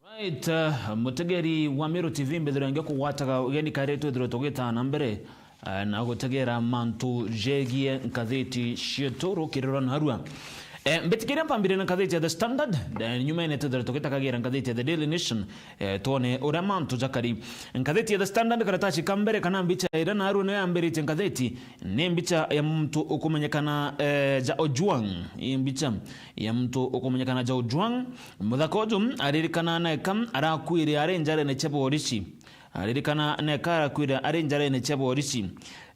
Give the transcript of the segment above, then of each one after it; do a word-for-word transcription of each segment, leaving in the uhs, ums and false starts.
Right, uh, mutegeri wa Meru T V, mbithirwa nge kugwataga ugeni kari twithirwe tugitana mbere, uh, na gutegera mantu jegie ngathiti cietu rukiriro narua. Eh, mbitikiria mpambire na ngathiti ya The Standard, eh, nyumene twithirwe tugitakagira ngathiti ya The Daily Nation, eh, twone uria mantu jakari. Ngathiti ya The Standard, karatasi ka mbere kana mbicha iria narua niyo yambiritie ngathiti, ni mbicha ya muntu ukumenyekana, eh, ja Ojwang. Ii mbicha ya muntu ukumenyekana ja Ojwang. Muthaka uju aririkana neka arakuire ari njarene cia borisi. Aririkana neka arakuire ari njarene cia borisi.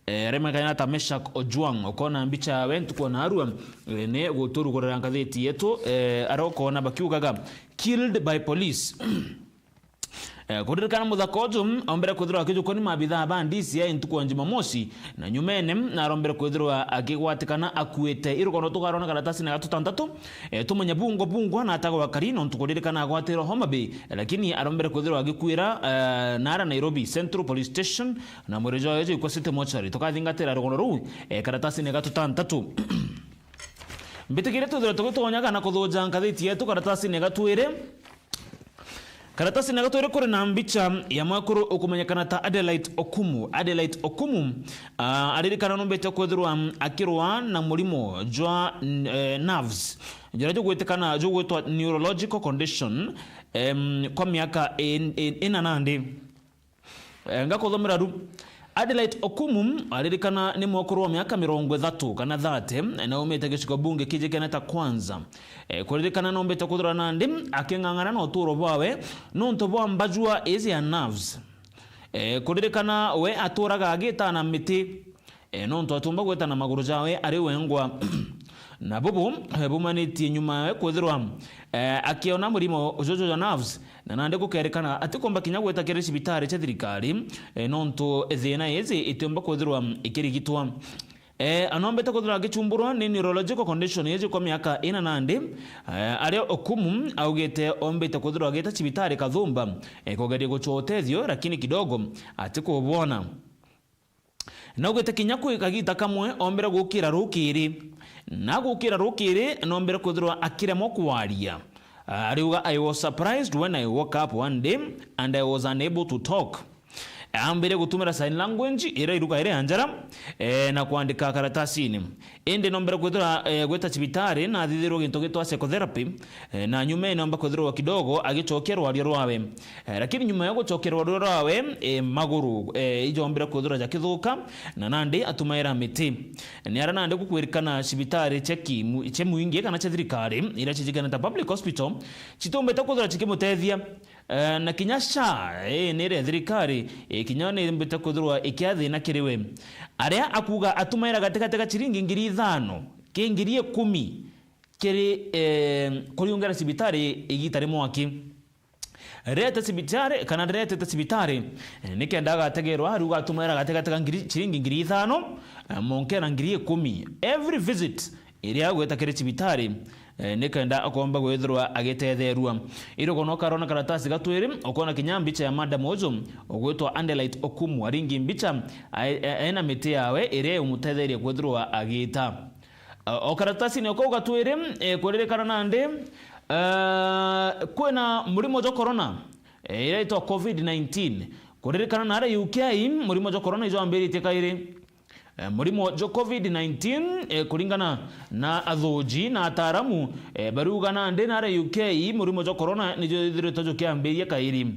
Eh, aremenyekana ta Meshak Ojwang, ukona mbicha yawe ntuku ya narua, eh, ni guturugurira ngathiti yetu, eh, aria ukona bakiugaga, "Killed by police." Eh, kuririkana muthaka uju ombere kwithirwa akijukwa ni maabithaa ba D C I ntuku ya Jumamosi, na nyumene narombere kwithirwa akigwatikana akuite. Irugono tukarona karatasine ga tutantatu, eh, tumenya bungwa bungwa na atagwa kari, nontu kuririkana agwatirwe Homa Bay, lakini arombere kwithirwa agikuira, eh, nara Nairobi Central Police Station, na mwiri jwawe jwikwa City Mortuary. Tukathingatira rugono ruu, eh, karatasine ga tutantatu. Mbitikiria twithirwe tugitonya kana kuthuja ngathiti yetu karatasine ga twiri. Karatasine ga twiri kuri na mbicha ya mwekuru ukumenyekana ta Adelaide Okumu. Adelaide Okumu, ah, aririkana numbite kwithirwa akirwa na murimo jwa, eh, nerves, juria jugwitikana, jugwitwa neurological condition, em, kwa miaka in-, in-, ina nandi. Eh, ngakuthomera ru. Adelaide Okumu aririkana ni mwekuru wa miaka mirongo ithatu kana thirty, na aumite gicigo bunge kijikene ta Kwanza. Eh, kuririkana nombite kuthura nandi aking'ang'ana na uturo bwawe nontu bwa mbajua iji ya nerves. Eh, kuririkana we aturaga agitana miti, eh, nontu atumba gwita na maguru jawe ari wengwa. Na bubu, eh, bumanitie nyuma yawe kwithirwa, eh, akiona murimo ujuju jwa nerves, na nandi gukerikana atikumba kinya gwita kiri cibitari cia thirikari, eh, nontu thina iji itiumba kwithirwa ikirigitwa. Eh, anombete kwithirwa agichumburwa ni neurological condition iji kwa miaka ina nandi, eh, aria Okumu augite ombite kwithirwa agita cibitari kathumba, eh, kugeria guchwa utethio, lakini kidogo atikubwona. Naugite kinya kwi kagita kamwe ombere gukira rukiri. Na gukira rukiri, nombere kwithirwa akiremwa kwaria. Ah, ariuga, "I was surprised when I woke up one day and I was unable to talk." Ambire gutumira sign language, iria iruga iria ya njara, eh, na kwandika karatasini. Indi nombere kwithirwa, eh, gwita cibitari na athithirwe gintu gitwa psychotherapy, eh, na nyuma nomba kwithirwa kidogo agicokia rwario rwawe. Eh, lakini nyuma ya gucokia rwario rwawe, eh, maguru, eh, ijombire kwithirwa jakithuka, na nandi atumaira miti. Ni ara nandi gukwirikana cibitari cia kimu-, cia mwingi kana cia thirikari, iria cijikene ta public hospital, citumbite kwithirwa cikimutethia. Eh, na kinya SHA, eh, ni iria thirikari, eh, kinya ni imbite kwithirwa ikiathina kiri we. Aria akuga atumaira gatigati ga ciringi ngiri ithano ki ngiri ikumi kiri, eh, kuriungera cibitari igita rimwe aki. Rete cibitari, kana retete cibitari, eh, nikenda agategerwa, riu gatumaira gatigati ga ngiri, ciringi ngiri ithano, eh, monke na ngiri ikumi. Every visit iria agwita kiri cibitari, eh, nikenda akomba gwithirwa agitetherua. Irugono ukarona karatasi ga twiri, ukona kinya mbicha ya madam uju ugwitwa Adelaide Okumu, aringi mbicha, ai-, ai-, aina miti yawe iria iumutetheria kwithirwa agita. O, o karatasini o kau ga twiri, eh, kuririkana nandi, eh, kwina murimo jwa corona, eh, iria itwa covid nineteen. Kuririkana naria U K, murimo jwa corona ijwambiritie kairi. Eh, murimo jwa covid nineteen, eh, kuringana na athuji na ataaramu, eh, bariuga nandi naria U K, murimo jwa corona nijo ithiritwe jukiambiria kairi.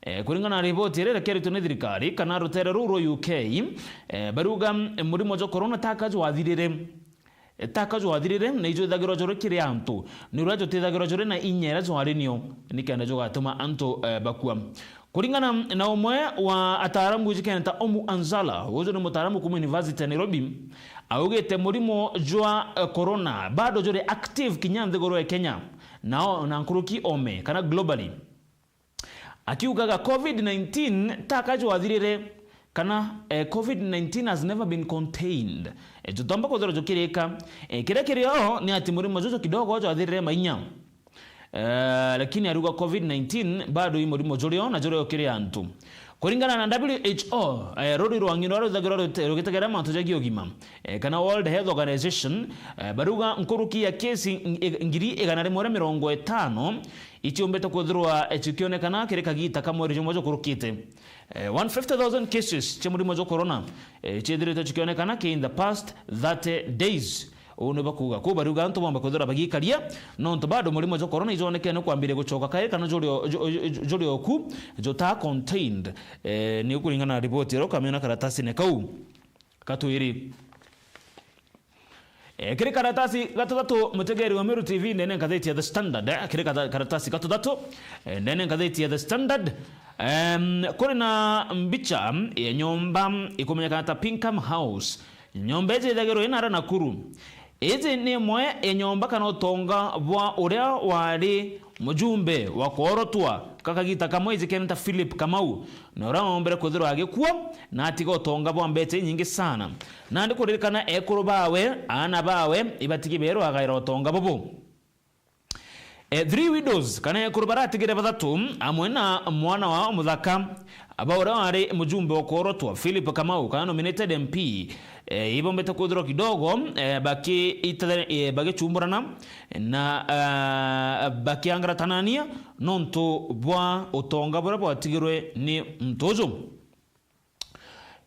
Eh, kuringana na riboti iria irekeretwe ni thirikari kana rutere ruu rwa U K, eh, bariuga, mm, murimo jwa corona taka jwathirire. E, taka jwathirire, na ijwithagirwa juri kiri antu, ni uria jutithagirwa juri na inya iria jwari nio, nikenda jugatuma antu, eh, bakua. Kuringana na umwe wa ataaramu wijikene ta Omu Anzala, uju ni mutaaramu kuma University ya Nairobi, augite murimo jwa, eh, corona bado juri active kinya nthiguru ya Kenya, nao na nkuruki ome kana globally. Akiugaga covid nineteen taka jwathirire, kana, eh, covid nineteen has never been contained. Eh, jutomba kwithirwa jukirika. Eh, kiria kirio ni ati murimo juju kidogo jwathirire mainya. Eh, lakini ariuga covid nineteen bado i murimo jurio na jurio kiri antu. Kuringana na W H O, eh, ruri rwa ng'ino ruria ruthagirwa rute-, rugitegera mantu jegii ugima, eh, kana World Health Organization, eh, baruga nkuruki ya kesi ng-, ig-, ngiri igana rimwe ria mirongo itano iciumbite kwithirwa, eh, cikionekana kiri kagita ka mweri jumwe jukurukite. Eh, one fifty thousand cases cia murimo jwa corona, eh, ciithiritwe cikionekana ki in the past thirty days. Uu ni bakuuga kuu bariuga antu bomba kwithirwa bagikaria, nontu bado murimo jwa corona ijonekene kwambiria gucoka kairi kana juri o-, ju-, ju-, juri oku juta contained. Eh, ni kuringana na riboti iria ukamiona karatasine kau gatwiri. Eh, kiri karatasi gatutatu, mutegeri wa Meru T V, ndene ngatheti ya The Standard, eh, kiri kata-, karatasi gatutatu, eh, ndene ngatheti ya The Standard, em, kuri na mbicha ya nyomba ikumenyekana ta Pinkham House. Nyomba iji ithagirwa inara Nakuru. Iji ni imwe ya nyomba kana utonga bwa uria wari mujumbe wa kworotwa ka kagita kamwe ijikene ta Philip Kamau, na uria ombere kwithirwa agikua na atiga utonga bwa mbecha inyingi sana. Nandi kuririkana ekuru bawe, aana bawe, ibatigi beru agaira utonga bubu. Eh, three widows, kana ekuru baratigire bathatu, amwe na mwana wao muthaka, aba uria wari mujumbe wa kworotwa, Philip Kamau, kana nominated M P, eh, ibombete kwithirwa kidogo, eh, bakiita-, eh, bagichumburana na, ah, bakiangaratanania nontu bwa utonga buria bwatigirwe ni muntu uju.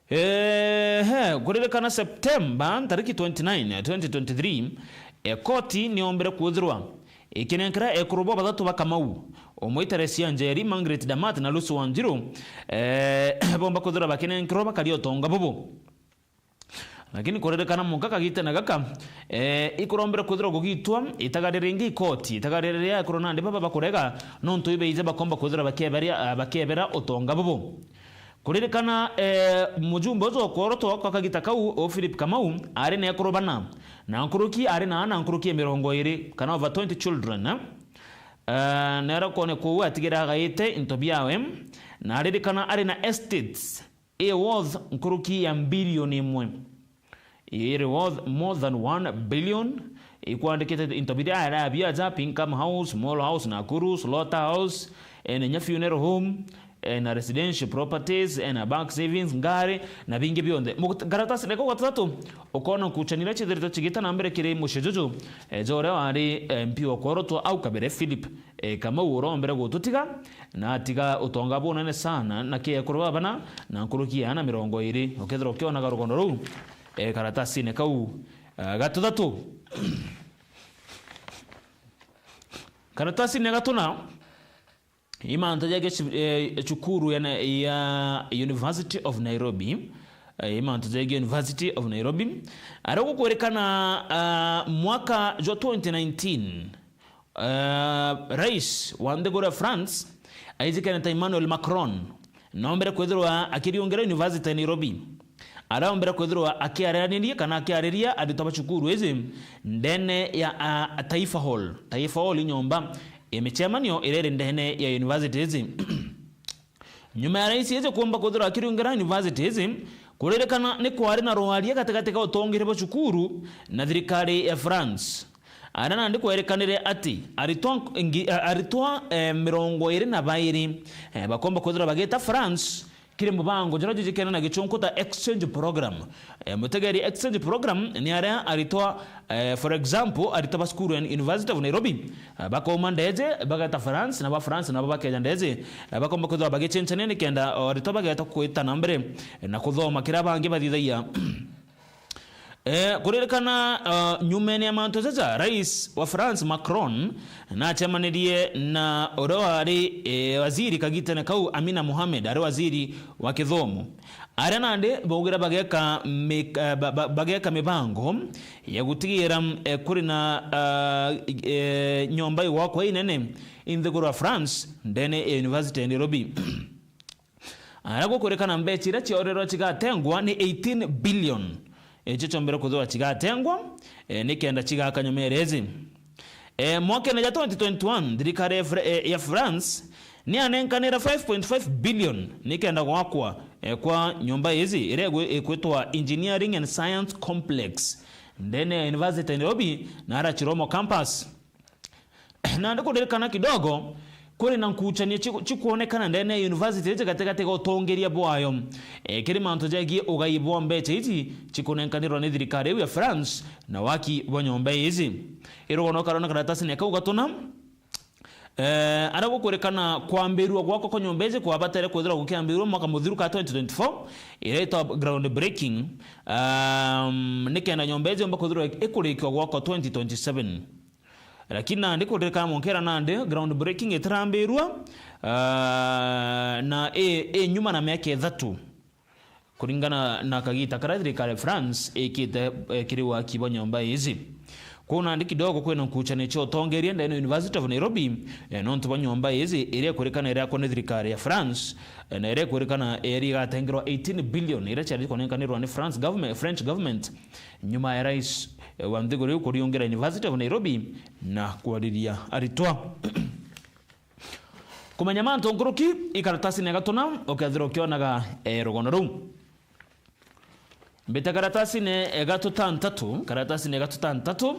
Ehe, kuririkana Septemba ntariki twenty-nine, twenty twenty-three, e, koti niombere kwithirwa ikinenkera ekuru bo bathatu ba Kamau, umwe Teresia Njeri, Margaret Damat na Lucy Wanjiru, e, bomba kwithirwa bakinenkerwa bakaria utonga bubu. Lakini kuririkana mwanka kagitene gaka, e, ikurombere kwithirwa gugitwa itagarire ringi ikoti, itagarire ria ekuru nandi baba bakurega, nontu ibeije bakomba kwithirwa bakiebera, bakiebera utonga bubu. Kuririkana, eh, mujumbe uju okworotwa kwa kagita kau, o Philip Kamau, ari na ekuru bana, na nkuruki ari na ana nkuruki ya mirongo iri, kana over twenty children, eh? Eh, nera kwone kuu atigire agaite into biawe, na aririkana ari na estates i worth nkuruki ya mbilioni imwe. Iri worth more than one billion. Ikwandikite into biria arabia aja, Pinkham House, Mall House, Nakuru, Slaughterhouse, eh, na inya funeral home, eh, na residential properties, eh, na bank savings, ngari, na bingi bionthe. Mugt-, karatasi niko gatatu, ukona nkuchanira chithiritwe chigita na mbere kiri mucii juju, eh, ja uria wari, eh, M P wa kworotwa au kabere Philip, eh, Kamau urombere gututiga, na atiga utonga bunene sana, na ki ekuru babana, na nkuruki ya ana mirongo iri. Ukethirwa ukionaga rugono ruu, eh, karatasine kau, eh, gatuthatu. Karatasine gatuna, i mantu ja ge-, eh, cukuru ya na-, ya University of Nairobi, eh, i mantu ja ge-, University of Nairobi. Aria gukwirikana, ah, mwaka jwa twenty nineteen, ah, rais wa nthiguru ya France, aijikene ta Emmanuel Macron, noombere kwithirwa akiriungira University ya Nairobi. Araombere kwithirwa akiaraniria kana akiariria aritwa ba cukuru iji ndene ya, a, Taifa Hall. Taifa Hall i nyomba ya micemanio iria iri ndene ya university iji. Nyuma ya rais iji kuumba kwithirwa akiriungira university iji, kuririkana ni kwari na rwaria gatigati ka utongeria bwa cukuru na thirikari ya France. Aria nandi kwerikanire ati aritwa nk-, ngi-, a-, aritwa, eh, mirongo iri na bairi, eh, bakomba kwithirwa bagita France kiri mubango juria jujikene na gichunku ta exchange program. Eh, mutegeri, exchange program ni aria aritwa, eh, for example, aritwa ba cukuru ya University of Nairobi, eh, bakauma ndeje bageta France, na ba France nabo bakeja ndeje, eh, bakomba kwithirwa bagichenchania nikenda o aritwa bageta kwita na mbere, eh, na kuthoma kiria bangi bathithagia. Eh, kuririkana, ah, nyumene ya mantu jaja, rais wa France Macron nachemanirie na uria wari, eh, waziri kagitene kau, Amina Mohamed, ari waziri wa kithomo. Aria nandi baugira bageka mi-, eh, ba-, ba-, bageka mibango ya gutigira, eh, kuri na, ah, eh, nyomba igwakwa inene inthiguru ya France ndene ya University ya Nairobi. Aria gukwirikana mbecha iria ciorerwa cigatengwa ni eighteen billion. Icio ciombere kwithirwa cigatengwa, eh, nikenda cigaka nyomere iji. Eh, mwakene ja twenty twenty-one, thirikari ya Fr-, eh, ya France nianenkanire five point five billion nikenda gwakwa, eh, kwa nyomba iji iria igwi-, ikwitwa Engineering and Science Complex ndene ya University ya Nairobi na ara Chiromo Campus. Nandi kuririkana kidogo, Kuri na nkuchanio chiku-, chikwonekana ndene ya university iji gatigati ga utongeria bwayo, e, kiri mantu jegie ugai bwa mbecha iji chikunenkanirwa ni thirikari iu ya France na waki bwa nyomba iji. Irugono karona karatasini kau gatuna, e, aria gukwirikana kwambirua gwakwa kwa nyomba iji kwabatere kwithirwa gukiambirua mwaka muthiru ka twenty twenty-four, iria itwa groundbreaking, um, nikenda nyomba iji yomba kwithirwa ikurikiwa gwakwa twenty twenty-seven. Lakini nandi kuririkana monkera nandi groundbreaking itirambirua, ah, na i, i nyuma na miaka ithatu, kuringana na kagita karia thirikari ya France ikite, eh, kiri waki bwa nyomba iji. Kwou nandi kidogo kwina nkuchanio cia utongeria ndene University of Nairobi, eh, nontu bwa nyomba iji iria ikurikana irakwa ni thirikari ya France, eh, na iria ikurikana eri igatengerwa eighteen billion iria ciari kunenkanirwa ni France government, French government, nyuma ya rais, eh, wa nthiguru iu kuriungira University of Nairobi na kwariria aritwa. Kumenya mantu nkuruki, i karatasini ya gatuna ukethirwa ukionaga, eh, rugono ruu. Mbite karatasini ya gatuta ntatu, karatasini ya gatuta ntatu,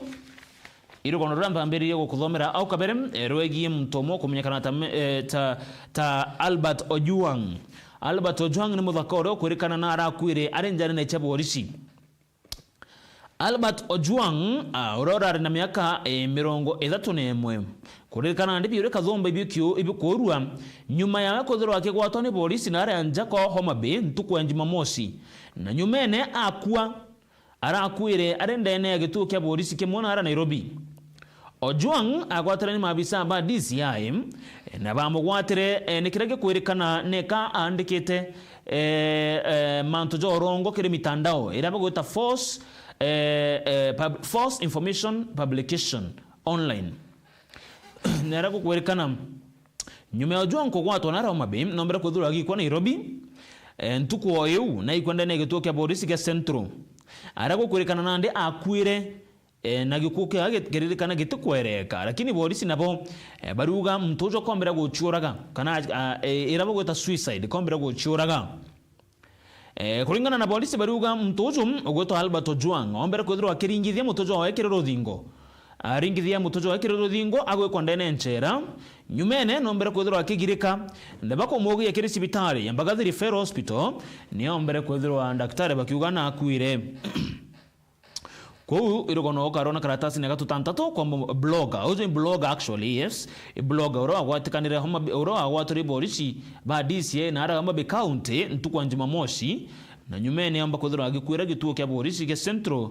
i rugono ruria mpambiririe gukuthomera au kabere, eh, rwegie muntu umwe ukumenyekana ta, eh, ta, ta Albert Ojwang. Albert Ojwang ni muthaka uria ukwirikana na arakuire ari njanene cia borisi. Albert Ojwang, ah, uria urari na miaka, eh, mirongo ithatu na imwe. Kuririkana nandi biuri kathumba ibikiu-, ibikuurua, nyuma yawe kwithirwa akigwatwa ni borisi na aria nja kwa Homa Bay ntuku ya Jumamosi. Na nyumene akua, arakuire ari ndene ya gituo kia borisi kimwe na aria Nairobi. Ojwang agwatire ni maabisa ba D C I, na bamugwatire, eh, ni kiria gikwirikana neka aandikite, eh, eh, mantu ja urongo kiri mitandao iria bagwita false, eh, eh, pub-, false information publication online. Na iria gukwirikana, nyuma ya Ojwang kugwatwa na Homa Bay, nombere kwithirwa agikwa Nairobi, eh, ntuku o iu, na aikwa ndene ya gituo kia borisi kia Central. Aria gukwirikana nandi akuire, eh, na gikuo kiawe git-, kiririkana gitikwereka, lakini borisi nabo, eh, bariuga muntu uju kombere guciuraga, kana, ah, eh, iria bagwita suicide, kombere guciuraga. Eh, kuringana na borisi bariuga muntu uju ugwitwa Albert Ojwang, ombere kwithirwa akiringithia mutu jwawe kiri ruthingo. Aringithia mutu jwawe kiri ruthingo, agwikwa ndene nchera. Nyumene, nombere kwithirwa akigirika. Na bakumugia kiri cibitari ya Mbagathi Referral Hospital, niombere kwithirwa ndaktari bakiuga nakuire. Kwou irugono ukarona karatasini ya gatuta ntatu kwa mu-, blogger. Uju ni blogger actually, yes. I blogger uria wagwatikanire Homa Bay, uria wagwatire borisi ba D C I na aria Homa Bay County ntuku ya Jumamosi. Na nyumene amba kwithirwa agikuira gituo kia borisi kia Central.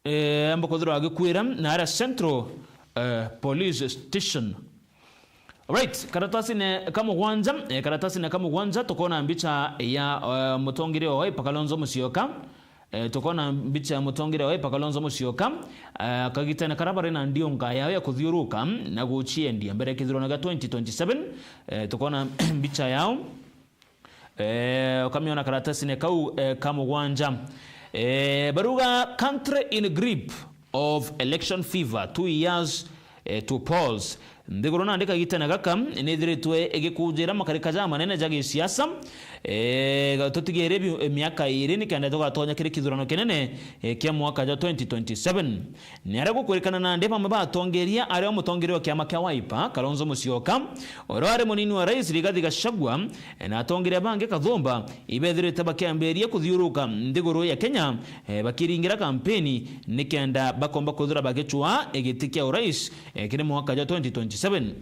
Eh, amba kwithirwa agikuira na aria Central, eh, Police Station. Alright, karatasine ka mugwanja, eh, karatasine ka mugwanja, tukona mbicha ya, eh, mutongeria wa Wiper Kalonzo Musyoka. Eh, tukona mbicha ya mutongeria wa Wiper Kalonzo Musyoka, eh, kagitene karia bari na ndionga yao ya kuthiuruka na guciendia mbere ya kithurano gia twenty twenty-seven. Eh, tukona mbicha yao. Eh, ukamiona karatasine kau, eh, ka mugwanja. Eh, baruga, "Country in grip of election fever, two years, eh, to polls." Nthiguru nandi kagitene gaka nithiritwe igikujira makarika ja manene ja gisiasa. Eh, ga-, tutigere bi-, eh, miaka iri nikenda tugatonya kiri kithurano kinene, eh, kia mwaka ja twenty twenty-seven. Ni aria gukwirikana nandi bamwe ba atongeria aria mutongeria wa kiama kia Wiper, Kalonzo Musyoka, uria wari munini wa rais Rigathi Gachagua, na atongeria bangi kathumba, ibethirite bakiambiria kuthiuruka nthiguru ya Kenya, eh, bakiringira kampeni nikenda bakomba kwithira bagicwaa giti kia urais, eh, kiri mwaka jwa twenty twenty-seven.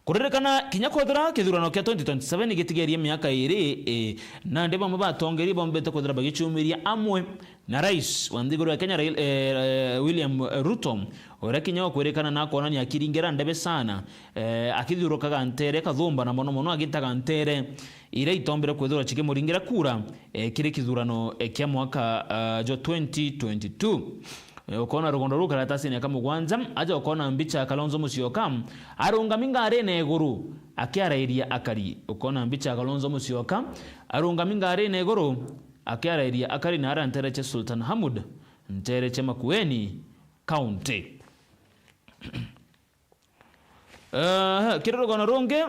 Kuririkana, kinya kwethira kithurano kia twenty twenty-seven gitigerie miaka iri, eh, nandi bamwe ba atongeria bombite kwithira bagicumiria amwe na rais wa nthiguru ya Kenya, Raila, eh, eh, William Ruto, uria kinya ukwirikana na akonania akiringira ndebe sana, eh, akithiurukaga ntere kathumba na mono mono agitaga ntere iria itombire kwithirwa cikimuringira kura, eh, kiri kithurano, eh, kia mwaka, ah, jwa twenty twenty-two. Eh, ukona rugondo ruu karatasini ya kamugwanja, aja ukona mbicha ya Kalonzo Musyoka arungami ngarine iguru akiarairia akari. Ukona mbicha ya Kalonzo Musyoka arungami ngarine iguru akiarairia akari na ara ntere cia Sultan Hamud, ntere cia Makueni County. Eh, kiri rugono rungi,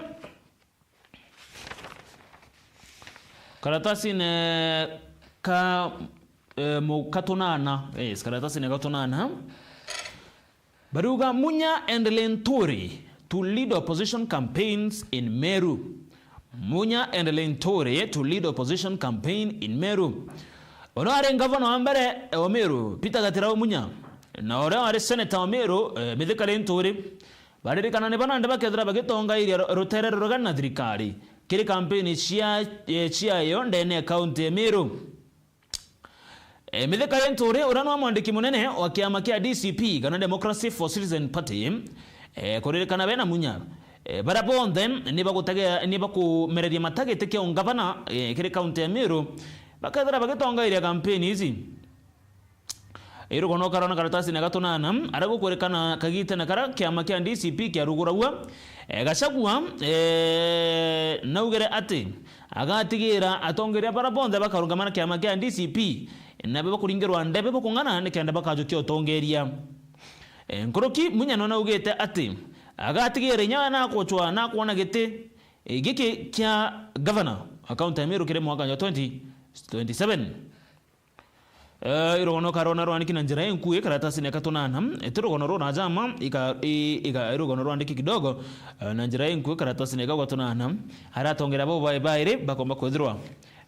karatasine ka, eh, mu-, katunana. Yes, karatasine katunana. Bariuga Munya and Linturi to lead opposition campaigns in Meru. Munya and Linturi to lead opposition campaign in Meru. Uria wari ngavana wa mbere wa Meru, Peter Gatirau Munya, na uria wari senator wa Meru, eh, Mithika Linturi, baririkana ni banande bakethira bagitongairia ru-, rutere rurega na thirikari kiri kampeni cia, eh, ciayo ndene ya kaunti ya Meru. E, Mithika Linturi, uria nwa mwandiki munene wa kiama kia D C P, kana Democracy for Citizen Party, e, kuririkana bena Munya, e, baria bonthe ni bagutegea-, ni bakumereria matagiti kia ungavana, e, kiri kaunti ya Meru, bakethira bagitongairia kampeni ici. Irugono karona karatasine ga tunana, aria gukwirikana kagitene karia kiama kia D C P kiaruguragua, e, Gachagua, e, naugire ati agatigira atongeria bara bonthe bakarungama na kiama kia D C P, nabe bakuringirwa ndebe bukung'ana nikenda bakajukia utongeria. E, nkuruki Munya nona augite ati agatigira inya we nakucwa nakwona giti, e, giki kia gavana wa kaunti ya Meru kiri mwaka wa twenty twenty-seven. Eh, irugono karona rwandiki na njira inkui karatasine ka tunana, eh, ti rugono runa jama, ika, i, ika, irugono rwandiki kidogo, eh, na njira inkui karatasine ka gwa tunana, aria atongeria bau bai bairi bakomba kwithirwa,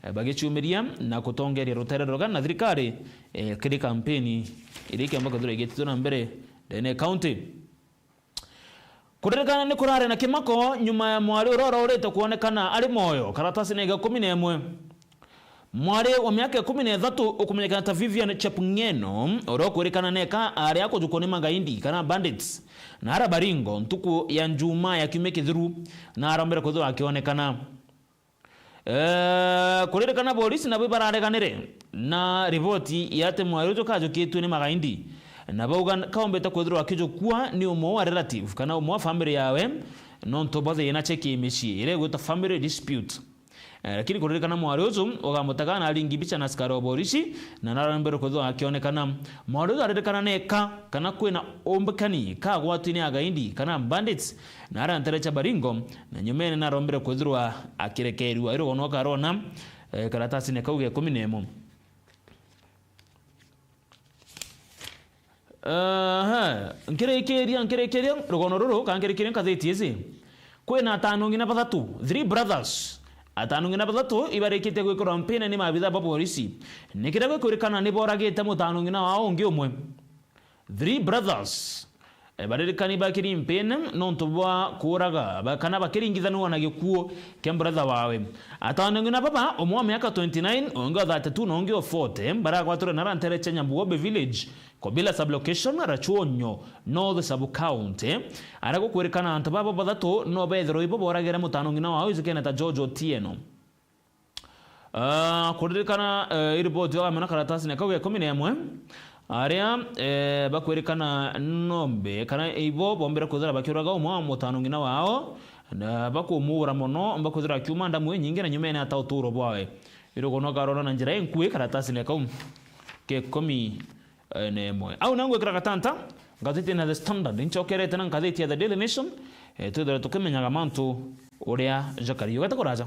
eh, bagicumiria na kutongeria rutere ruga na thirikari, eh, kiri kampeni iria ikiomba kwithirwa igititwe na mbere ndene ya kaunti. Kuririkana ni kurari na kimako nyuma ya mwari uria uraurite kwonekana ari mwoyo, karatasine ga ikumi na imwe. Mwari wa miaka ikumi na ithatu ukumenyekana ta Vivian Chepng'eno, uria ukwirikana neka ari akujukwa ni magaindi kana bandits na ara Baringo ntuku ya Njumaa ya kiumia kithiru, na arombere kwithirwa akionekana. Eh, kuririkana borisi nabo ibarareganire na riboti ya ati mwari uju kajukitue ni magaindi, na bauga kaombete kwithirwa akijukua ni umwe wa relative kana umwe wa family yawe, nontu bwa thina cia kimicii iria igwitwa family dispute. Eh, lakini kuririkana mwari uju ugamutaga na aringi mbicha na askari wa borisi, na narombere kwithirwa akionekana. Mwari uju aririkana neka kana kwina umbikani kagwatwi ni againdi kana bandits, na aria ntere cia Baringo, na nyumene narombere kwithirwa akirekerua. Irugono karona, eh, karatasine kau ga ikumi na imwe. Aha, nkirikiria, nkirikiria, rugono ruru, ka nkirikiria nkathiti ici. Kwina atano ngina bathatu, three brothers. Atano ngina bathatu ibarikitie gwikirwa mpine ni maabitha ba borisi. Ni kiria gikwirikana ni boragite mutano ngina wao ungi umwe. Three brothers, eh, baririkani bakiri mpine nontu bwa kuuraga ba-, kana bakiringithanua na gikuo kia brother wawe. Atano ngina baba, umwe wa miaka twenty-nine, ungi wa thirty-two na ungi wa forty, baragwatire na rantere cia Nyambugobe village, Kobila sub-location, Rachuonyo, North sub-county. Aria gukwirikana antu baba bathatu no bethirwa ibo boragire mutano ngina wao ijukene ta George Otieno. Ah, kuririkana, eh, i riboti iria wamena karatasine kau ga ikumi na imwe, aria, eh, bakwirikana nombe kana ibo bombire kwithira bakiuraga umwe wa mutano ngina wao, na bakumuura mono, bakwithira akiuma ndamu inyingi na nyumene ata uturo bwawe. Irugono karona na njira inkui karatasine kau ga ikumi na imwe. Au na ngwikira gatanta, ngathitine The Standard, nchokerete na ngathiti ya The Daily Nation, eh, twithire tukimenyaga mantu uria jakari. Ugete kuraja.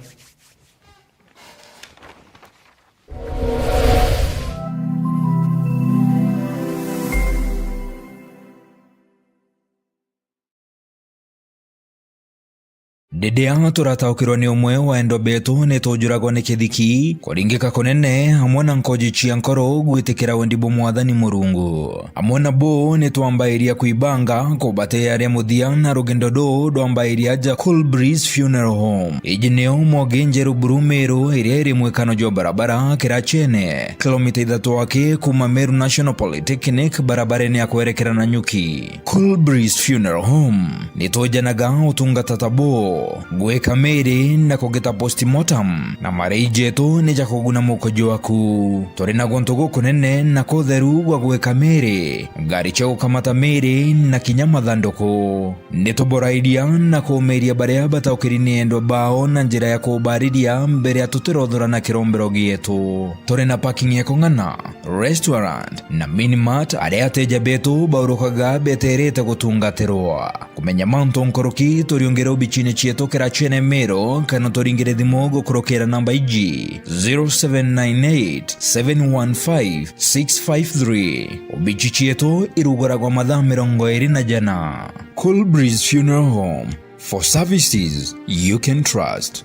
Riria turataukirwa ni umwe wa endwa betu, ni tujuragwa ni kithiki, kuringika kunene, amwe na nkoji cia nkoro gwitikira wendi bwa Mwathani Murungu. Amwe na bo ni twambairia kwibanga kubatia aria muthia, na rugendo ruu rwambairia aja Cool Breeze Funeral Home. Iji nio Mwogi Njeru Buru Meru, iria iri mwikano jwa barabara Kirachene, kilomita ithatu aki kuma Meru National Polytechnic, barabarene ya kwerekera Nanyuki. Cool Breeze Funeral Home. Ni tujanaga utungata ta buu, gwika miri na kugita postmortem, na marei jetu ni ja kuguna mukuju waku. Turi na guntu gukunene na kutheru gwa gwika miri, ngari cia gukamata miri, na kinya mathanduku. Ni tuborairia na kuumiria baria bataukiri ni endwa bao na njira ya kubariria mbere ya tutirothura na kirombero gietu. Turi na parking ya kung'ana, restaurant, na mini mart, aria ateja betu baurukaga beterete gutungatirwa. Kumenya mantu nkuruki, turiungire obichine cia Tukira cene Meru, kana turingire thimu gukurukira namba iji, zero seven nine eight, seven one five, six five three. Obici cietu iruguragwa mathaa mirongo iri na jana. Cool Breeze Funeral Home, for services you can trust.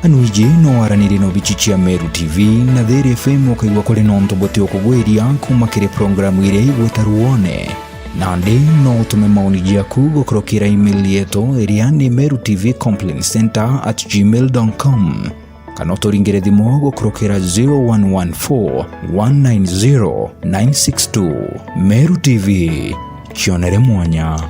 Anwiji no waranirie na obici cia Meru T V na Thiri F M, ukaigua kuri nontu buti ukugwiria kuma kiri programu iria igwita Ruone. Nandi no utume maoni jaku gukurukira email yetu iria ni meru T V complaint center at gmail dot com. Kana uturingire thimu gukurukira zero one one four, one nine zero, nine six two. Meru T V, kionere mwanya.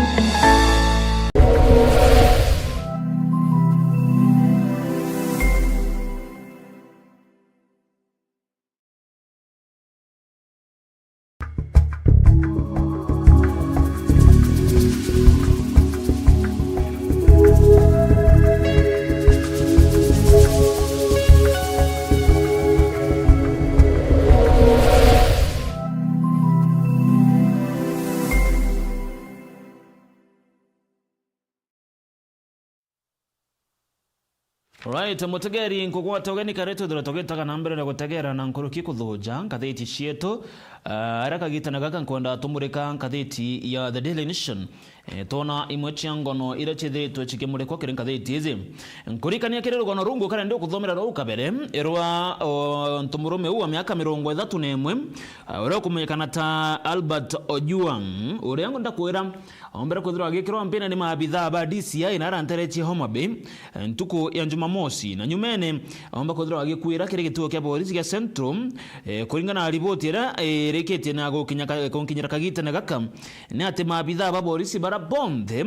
Alright, mutegeri, nkugwata ugeni kare twithirwe tugitaga na mbere na gutegera na nkuruki kuthuja ngathiti cietu. Ah, aria kagitene gaka nkwenda tumurika ngathiti ya The Daily Nation. Eh, twona imwe cia ngono iria ciithiritwe cikimurikwa kiri ngathiti iji. Nkurikania kiri rugano rungu kare ndi ukuthomera rwau kabere, rwa, o, ntu murume uu wa miaka mirongo ithatu na imwe, ah, uria ukumenyekana ta Albert Ojuang, uria ndakwira ombere kwithirwa agikirwa mpina ni maabithaa ba D C I na aria ntere cia Homa Bay, eh, ntuku ya Jumamosi, na nyumene aomba kwithirwa agikuira kiri gituo kia borisi gia Central, eh, kuringana na riboti iria, eh, irikitie na gukinya ka-, kunkinyira kagitene gaka, ni ati maabithaa ba borisi bara bonthe,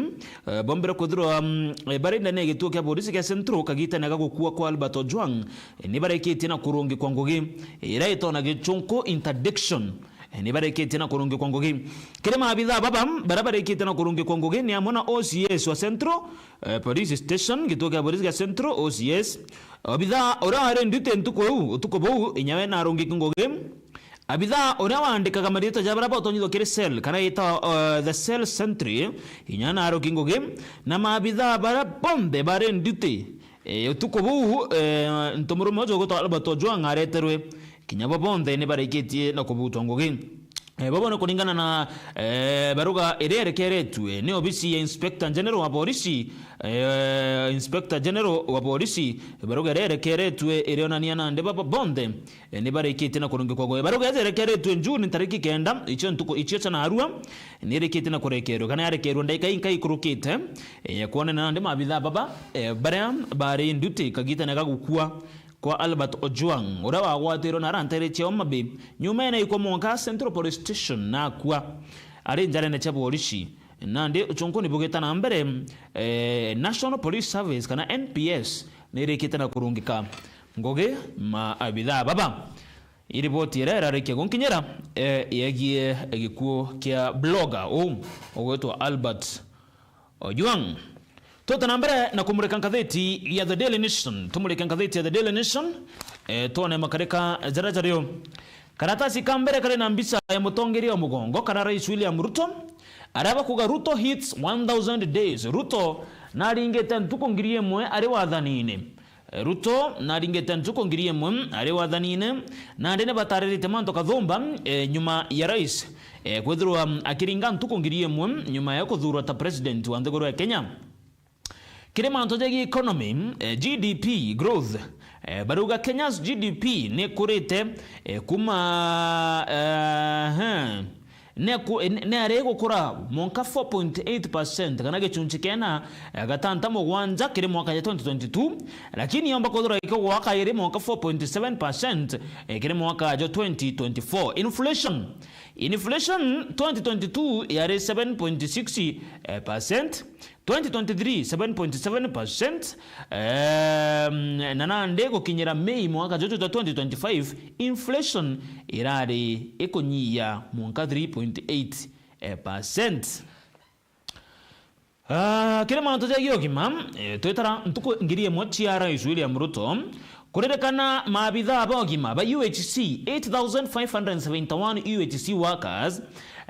eh, bombere kwithirwa, mm, eh, bari ndani ya gituo kia borisi gia Central kagitene ga gukua kwa Albert Ojwang, eh, ni barikitie na kurungikwa ngugi iria itona gichunku interdiction. Eh, ni barikitie na kurungikwa ngugi. Kiri maabithaa baba baria barikitie na kurungikwa ngugi ni amwe na O C S wa Central, eh, Police Station, gituo kia borisi gia Central, O C S. Abithaa uria wari nduti ntuku iu, utuku buu, inyawe na arungiki ngugi. Abithaa uria waandikaga mariitwa ja baria batonyithwa kiri cell, kana yita, eh, the cell sentry, inya na arungiki ngugi. Na maabithaa baria bonthe bari nduti, eh, utuku buu, eh, ntu murume uju ugwitwa Albert Ojwang areterwe. Kinya bo bonthe ni barikitie na kubutwa ngugi. Eh, bobo ni kuringana na, eh, baruga iria erekeretue ni obisi ya Inspector General wa Borisi, eh, Inspector General wa Borisi, baruga iria erekeretue irionania nandi baba bonthe, eh, ni barikitie na kurungikwa ngugi. Baruga iria erekeretue June tariki kenda, icio ntuku, icio cia narua, ni irikitie na kurekerwa, kana yarekerwa ndaika inka ikurukite, eh, kwonana nandi maabithaa baba, eh, baria bari nduti kagitene ga gukua kwa Albert Ojwang, uria wagwatirwe na aria ntere cia Homa Bay, nyumene ikwa mwanka Central Police Station na akua ari njarene cia borisi. Nandi uchunku ni bugita na mbere, eh, National Police Service kana N P S ni irikite na kurungika ngugi maabithaa baba. Iriboti iria irarikia gunkinyira, eh, yegie gikuo kia blogger uu ugwitwa Albert Ojwang. Tuta na mbere na kumurika ngathiti ya The Daily Nation. Tumurike ngathiti ya The Daily Nation, eh, twone makarika jaria jario. Karatasi ka mbere kari na mbica ya mutongeria wa mugongo kana Rais William Ruto, aria bakuga Ruto hits one thousand days. Ruto naringite ntuku ngiri imwe ari wathanine. Ruto naringite ntuku ngiri imwe ari wathanine, nandi ni batariritie mantu kathumba, eh, nyuma ya rais, eh, kwithirwa akiringa ntuku ngiri imwe nyuma ya kuthuurwa ta president wa nthiguru ya Kenya. Kiri mantu jegii economy, eh, G D P growth, eh, barauga Kenya's G D P ni ikurite, eh, kuma, eh, Neku-, ne-, neari gukura mwanka four point eight percent, kana gichunchi kena, eh, gatanta mugwanja kiri mwaka ya twenty twenty-two, lakini yomba kwithirwa ikigwa kairi mwanka four point seven percent, eh, kiri mwaka ya twenty twenty-four. Inflation. Inflation twenty twenty-two yari seven point six, eh, percent. Twenty twenty-three, seven point seven percent, ehm, na nandi gukinyira Mei mwaka juju jwa twenty twenty-five, inflation irari ikunyia mwanka three point eight percent. Ah, kiri mantu jegii ugima, eh, twitara ntuku ngiri imwe cia Rais William Ruto, kuririkana maabithaa ba ugima ba U H C, eight thousand five hundred seventy-one U H C workers,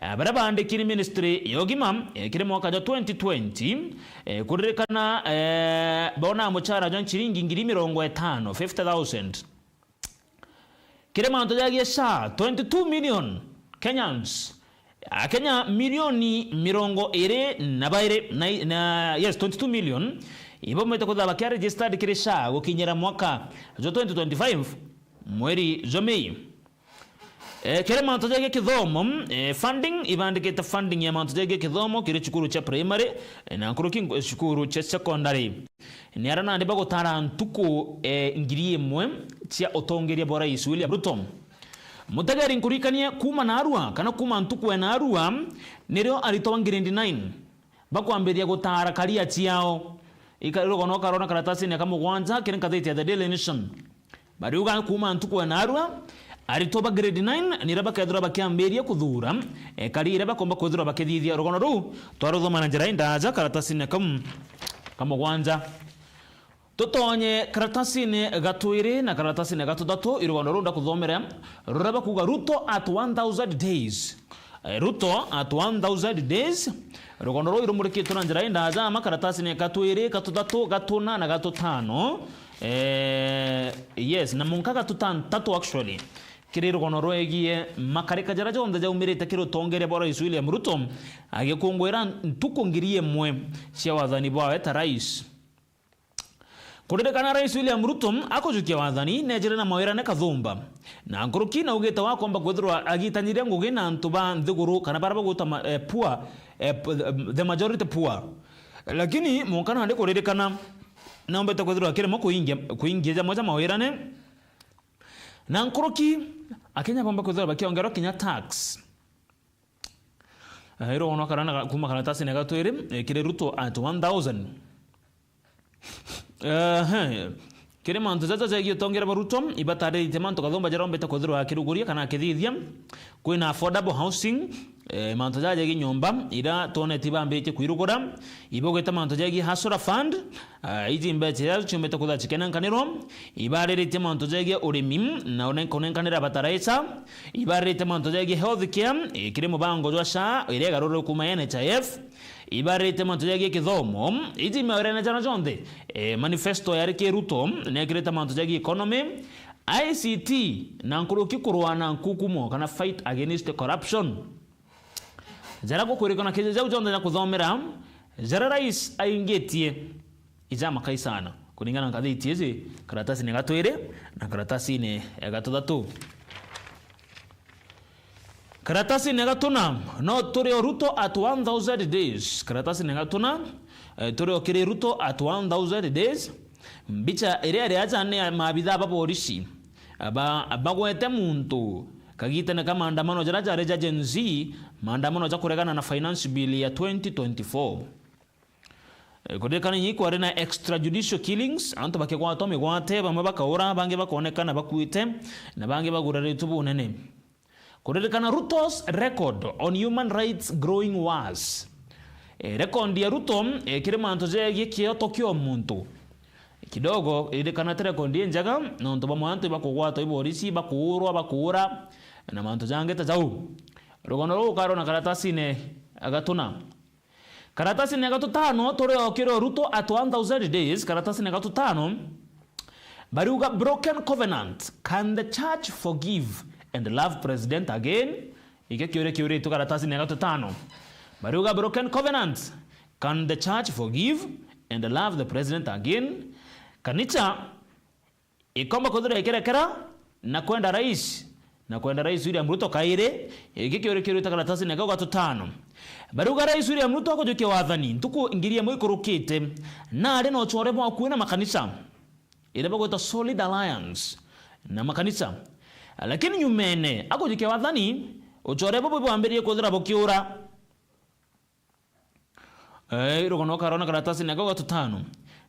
eh, baria baandikire ministry ya ugima, eh, kiri mwaka jwa twenty twenty, eh, kuririkana, eh, bona muchara jwa nshiringi ngiri mirongo itano, fifty thousand. Kiri mantu jegii SHA, twenty-two million Kenyans, Akenya milioni mirongo iri na bairi na, na, yes, twenty-two million, ibaumite kwithirwa bakia registered kiri SHA gukinyira mwaka jwa twenty twenty-five, mweri jwa Mei. Eh, kiri mantu jegii kithomo, eh, funding, ibandikite funding ya mantu jegii kithomo kiri cukuru cia primary, eh, na nkuruki nku-, cukuru cia secondary. Ni aria nandi bagutara ntuku, eh, ngiri imwe cia utongeria bwa Rais William Ruto. Mutegeri nkurikanie, kuuma naarua, kana kuuma ntuku ya naarua, nirio aritwa ba grade nine bakwambiria gutaara career ciao. Ika-, rugono ukarona karatasini ka mugwanja kiri ngathiti ya The Daily Nation. Bariuga kuuma ntuku ya naarua, aritwa ba grade nine niria bakethirwa bakiambiria kuthuura, eh, career iria bakomba kwithirwa bakithithia. Rugono ruu twaruthoma na njira indaaja karatasini kau ka mugwanja. Tutonye karatasini ga twiri na karatasini ga tuthatu, i rugono ruu ndakuthomera, ruria bakuuga Ruto at one thousand days. Eh, Ruto at one thousand days. Rugono ruu irumurikitwe na njira indaaja ama karatasini ga twiri, ga tuthatu, ga tuna na ga tutano. Eh, yes, na munka ga tutantatu actually. Kiri rugono rwegie makarika jaria jonthe jaumirite kiri utongeria bwa Rais William Ruto, agikunguira ntuku ngiri imwe cia wathani bwawe ta rais. Kuririkana Rais William Ruto akujukia wathani, neejire na mawirane kathumba. Na nkuruki naugite wakomba kwithirwa agitanyiria ngugi na antu ba nthiguru kana baria bagwitwa ma-, eh, poor, eh, p-, the majority poor. Lakini munka nandi kuririkana, naumbite kwithirwa akiremwa kuingia, kuingia jamwe ja mawirane. Na nkuruki, Akenya bomba kwithirwa bakiongerwa kinya tax. Eh, iro wono karana ga-, kuma karatasini ga twiri, eh, kiri Ruto at one thousand. Ehe. Kiri mantu jaja jegii utongeria bwa Ruto, ibatariritie mantu kathumba jarombete kwithirwa akiruguria kana akithithia. Kwina affordable housing, eh, mantu jaja jegii nyomba, ira twoneti bambitie kwirugura, ibugite mantu jegii hustler fund, Ah, iji mbecha iria ciumbite kwithirwa cikenenkanirwa, ibariritie mantu jegii urimi na une-, kunenkanira bataraica, ibariritie mantu jegii health care, eh, kiri mubango jwa SHA iria igarurwe kuma N H I F, ibariritie mantu jegii kithomo, iji mawirene jana jonthe, eh, manifesto yari ki Ruto nekirite mantu jegii economy, I C T, na nkuruki kurwa na nkukumo kana fight against corruption. Jaria gukwirikana kiji jau jonthe ja kuthomera, jaria rais aingitie, ijamakai sana, kuringana na ngathiti iji, karatasini ga twiri na karatasini ga tuthatu. Karatasini ga tuna, no turi o Ruto at one thousand days. Karatasini ga tuna, eh, turi o kiri Ruto at one thousand days. Mbicha iria iri aja ni maabithaa ba borisi, ba-, bagwete muntu kagitene ka maandamano jaria jari ja Gen Z, maandamano ja kuregana na finance bill ya twenty twenty-four. Eh, kuririkana inyi kwari na extrajudicial killings, antu bakigwatwa migwate, bamwe bakaura, bangi bakonekana bakuite, na bangi baguraritwe bunene. Kuririkana Ruto's record on human rights growing worse. Eh, record ya Ruto, eh, kiri mantu jegii kioto kia muntu. Kidogo, irikanate record injega, nontu bamwe antu ibakugwatwa iborisi, bakuurwa, bakuura, na mantu jangi ta jau. Rugono ruu ukarona karatasini ga tuna. Karatasini ya gatutano, turi o kiri o Ruto at one thousand days, karatasini ya gatutano, bariuga broken covenant, can the church forgive and love president again? Ikio kiuria kiuritwe karatasini ya gatutano. Bariuga broken covenant, can the church forgive and love the president again? Kanisa ikomba kwithirwa ikirekera na kwenda rais, na kwenda Rais William Ruto kairi, iki kiuri kiurite karatasini kau gatutano. Bariuga Rais William Ruto akujukia wathani ntuku ngiri imwe ikurukite, na ari na ucore bwa akui na makanisa, iria bagwita Solid Alliance na makanisa. Lakini nyumene akujukia wathani, ucore bubu bwambiririe kwithira bukiura. Eh, rugono ukarona karatasini kau gatutano.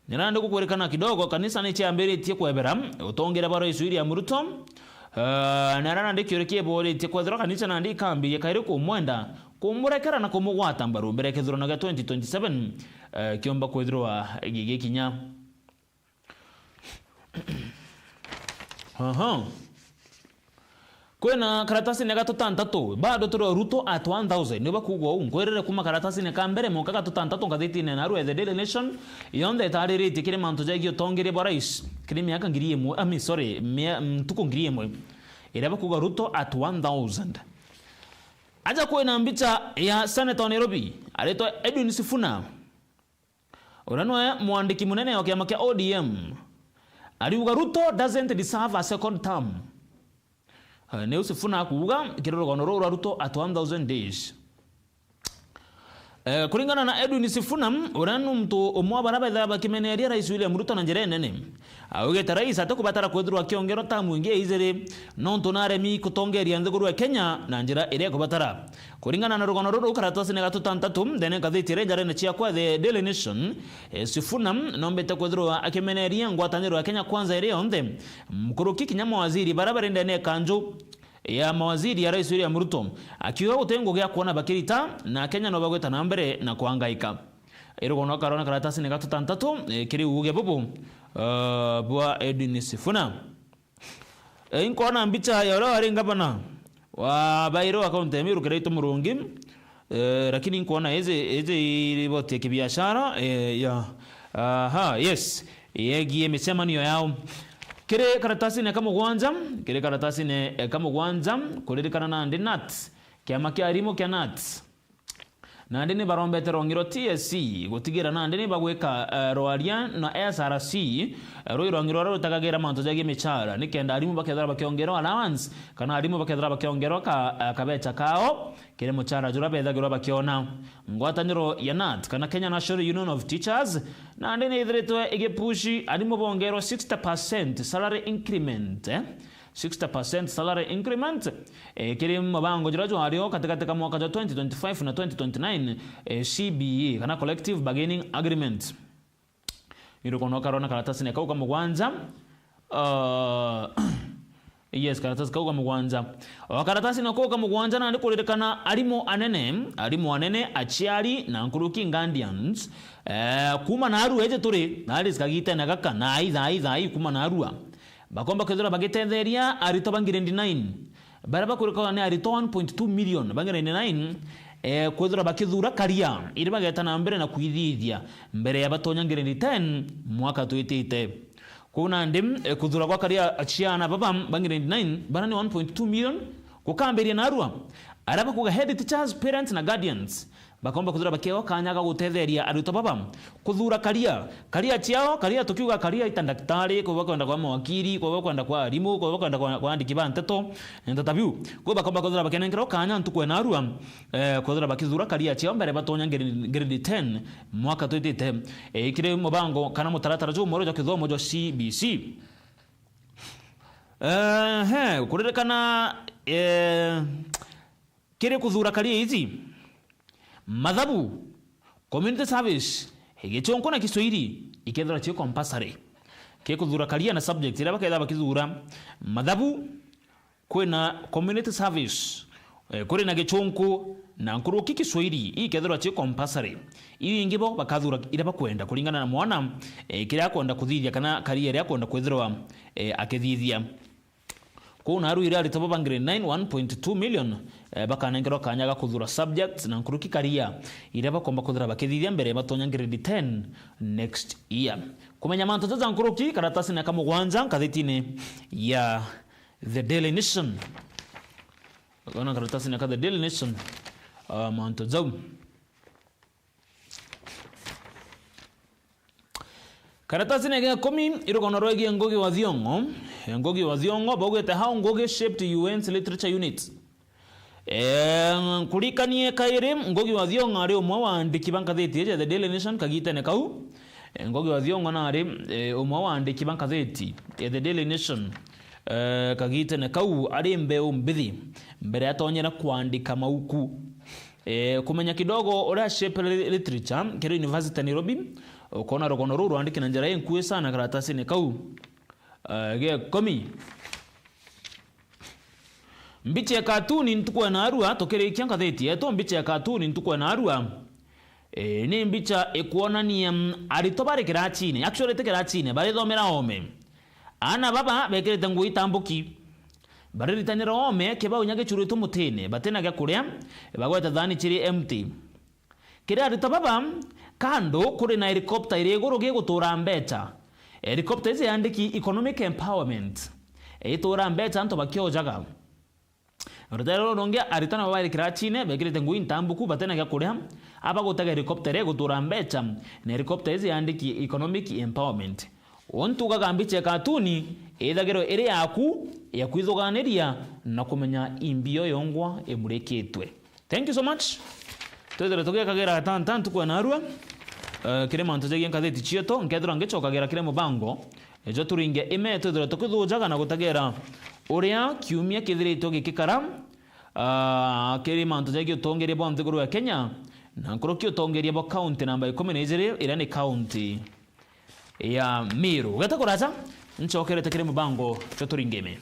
Nirenda gukwirikana kidogo, kanisa ni ciambiritie kwebera utongeria bwa Rais William Ruto. Eh, na rana ndi kiuria kieboritie kwethirwa kanisa nandi ikambiria kairi kumwenda, kumurekera na kumugwata mbaru mbere ya kithurano gia twenty twenty-seven. eh, kiomba kwithirwa gigikinya. Aha. Kwina karatasine ga tutantatu, bado turi o Ruto at one thousand. Ni bakuuga uu, nkwirire kuma karatasine ka mbere mwanka ga tutantatu ngathitine na Arua The Daily Nation, yonthe itariritie kiri mantu jegii utongeria bwa rais kiri miaka ngiri imwe, I mean, sorry, mia-, ntuku ngiri imwe. Iria bakuuga Ruto at one thousand. Aja kwina mbicha ya senator wa Nairobi, aritwa Edwin Sifuna. Uria niwe mwandiki munene wa kiama kia O D M, ariuga Ruto doesn't deserve a second term. Eh, niu Sifuna akuuga kiri rugono ruu rwa Ruto at one thousand days. Eh, kuringana na Edwin Sifuna, uria ni muntu umwe wa baria bethaga bakimeneria Rais William Ruto na njira inene, augite rais atikubatara kwithirwa akiongerwa tamu ingi ya ijiri, nontu naremi kutongeria nthiguru ya Kenya na njira iria ikubatara. Kuringana na rugono ruru, karatasine ga tutantatu nthene ngathiti iria njarene ciakwa The Daily Nation, eh, Sifuna nombite kwithirwa akimeneria ngwataniro ya Kenya Kwanza iri yonthe, nkuruki kinya mawaziri baria bari ndene ya kanju ya mawaziri ya Rais William Ruto, akiuga guti ngugi ya kwona bakirita na Kenya no bagwita na mbere na kwangaika. Irugono karona karatasine ga tutantatu, eh, kiri uuge bubu, eh, bwa Edwin Sifuna. Eh, inkwona mbicha ya uria wari ngavana wa bairi wa kaunti ya Meru Kiraitu Murungi, eh, lakini inkwona iji, iji riboti ya kibiashara, eh, ya, aha, yes, yegie micemanio yao. Kiri karatasine ka mugwanja, kiri karatasine, eh, ka mugwanja, kuririkana nandi nat, kiama kia arimu kia nat. Nandi ni barombete rwangi rwa T S C gutigira nandi ni bagwika, eh, rwaria na S R C, eh, rui rwangi ruria rutagagira mantu jegii michara, nikenda arimu bakethira bakiongerwa allowance, kana arimu bakethira bakiongerwa ka, eh, kabecha kao kiri muchara juria bethagirwa bakiona. Ngwataniro ya nat, kana Kenya National Union of Teachers, nandi ni ithiritwe igipushi arimu bongerwa sixty percent salary increment, eh? Sixty percent salary increment, eh, kiri mabango jaria jwario katigati ka mwaka jwa twenty twenty-five na twenty twenty-nine, eh, C B A, kana Collective Bargaining Agreement. Irugono karona karatasine kau ka mugwanja. Ah, yes, karatasi kau ka mugwanja. O karatasine kau ka mugwanja nandi kuririkana arimu anene, arimu anene, aciari, na nkuruki guardians, eh, kuma narua iji turi, nari kagitene gaka, na aitha, aitha, ai kuma narua. Bakomba kwithirwa bagitetheria aritwa ba grade nine, baria bakurikana ni aritwa one point two million ba grade nine, eh, kwithirwa bakithura career iria bageta na mbere na kwithithia mbere ya batonya grade ten mwaka twitite. Kwou nandi, eh, kuthura gwa career ciana baba ba grade nine, baria ni one point two million, gukambiria narua. Aria bakuga head teachers, parents na guardians, bakomba kwithirwa bakiewa kanya ga gutetheria aritwa baba kuthura career. Career ciao, career tukiuga career ita ndagitari, kwou bakwenda kwa mawakiri, kwou bakwenda kwa arimu, kwou bakwenda kwa, kwa andiki ba nteto, into ta biu. Kwou bakomba kwithirwa bakenenkerwa kanya ntuku ya narua, eh, kwithirwa bakithura career ciao mbere batonya grade, grade ten mwaka twitite, eh, kiri mubango kana mutaratara jumweru jwa kithomo jwa C B C. Ehe, kuririkana, eh, kiri kuthura career iji, mathabu, community service, gichunku na Kiswahili ikethirwa ci compulsory. Kiri kuthura career na subject iria bakethira bakithura, mathabu, kwina community service, eh, kuri na gichunku na nkuruki Kiswahili, ikethirwa ci compulsory. Iu ingi bo bakathura iria bakwenda kuringana na mwana, eh, kiria akwenda kuthithia kana career iria akwenda kwithirwa, eh, akithithia. Kwou naru iria aritwa ba grade nine, one point two million, eh, bakanenkerwa kanya ga kuthura subjects na nkuruki career iria bakomba kwithira bakithithia mbere batonya grade ten next year. Kumenya mantu jaja nkuruki, karatasine ka mugwanja ngathitine ya The Daily Nation. Ona karatasine ka The Daily Nation, ah, mantu jau. Karatasine ga ikumi, irugono rwegie Ngugi wa Thiong'o. Ngugi wa Thiong'o, baugite how Ngugi shaped U N's literature unit. Eh, nkurikanie kairi, Ngugi wa Thiong'o ari umwe wa andiki ba ngathiti iji ya The Daily Nation kagitene kau. Eh, Ngugi wa Thiong'o nari, eh, umwe wa andiki ba ngathiti ya The Daily Nation, eh, kagitene kau ari mbeu mbithi mbere atonyera kwandika mauku. Eh, kumenya kidogo uria shape li-, literature kiri University ya Nairobi, ukona rugono ruu rwandiki na njira inkui sana karatasine kau, eh, ge ikumi. Mbicha ya katuni ntuku ya narua, tukirikia ngathiti yetu, mbicha ya katuni ntuku ya narua. E, ni mbicha ikwonania, mm, aritwa bari kirachine, actually ti kirachine, barithomera oome. Aana baba bekirite nguo itambuki. Bariritanira oome, kibau inya gichuritwe mutine, batina gia kuria, bagwete thaani chiri empty. Kiri aritwa baba, kando kuri na helicopter iri iguru gigutura mbecha. Helicopter iji yandiki economic empowerment. Itura mbecha antu bakiojaga. Rutere ruru rungi, aritwa nabo bari kirachine, bekirite nguo intambuku, batina gia kuria, aba gutega helicopter igutura mbecha, na helicopter iji yandiki economic empowerment. Untu ugaga mbicha ya katuni, ithagirwe iri yaku, ya kwithuganiria na kumenya imbio yongwa imurikitwe. Thank you so much. Twithirwe tugikagira tanta ntuku ya narua, eh, kiri mantu jegie ngatheti cietu, nkethirwa ngicokagira kiri mubango, ejo turinge ime, twithirwe tukithujaga na gutegera uria kiumia kithiritwe gikikara, ah, kiri mantu jegie utongeria bwa nthiguru ya Kenya, na nkuruki utongeria bwa kaunti namba ikumi na ijiri, iria ni kaunti ya Meru. Gete kuraja, ncokerete kiri mubango jwa turinge ime.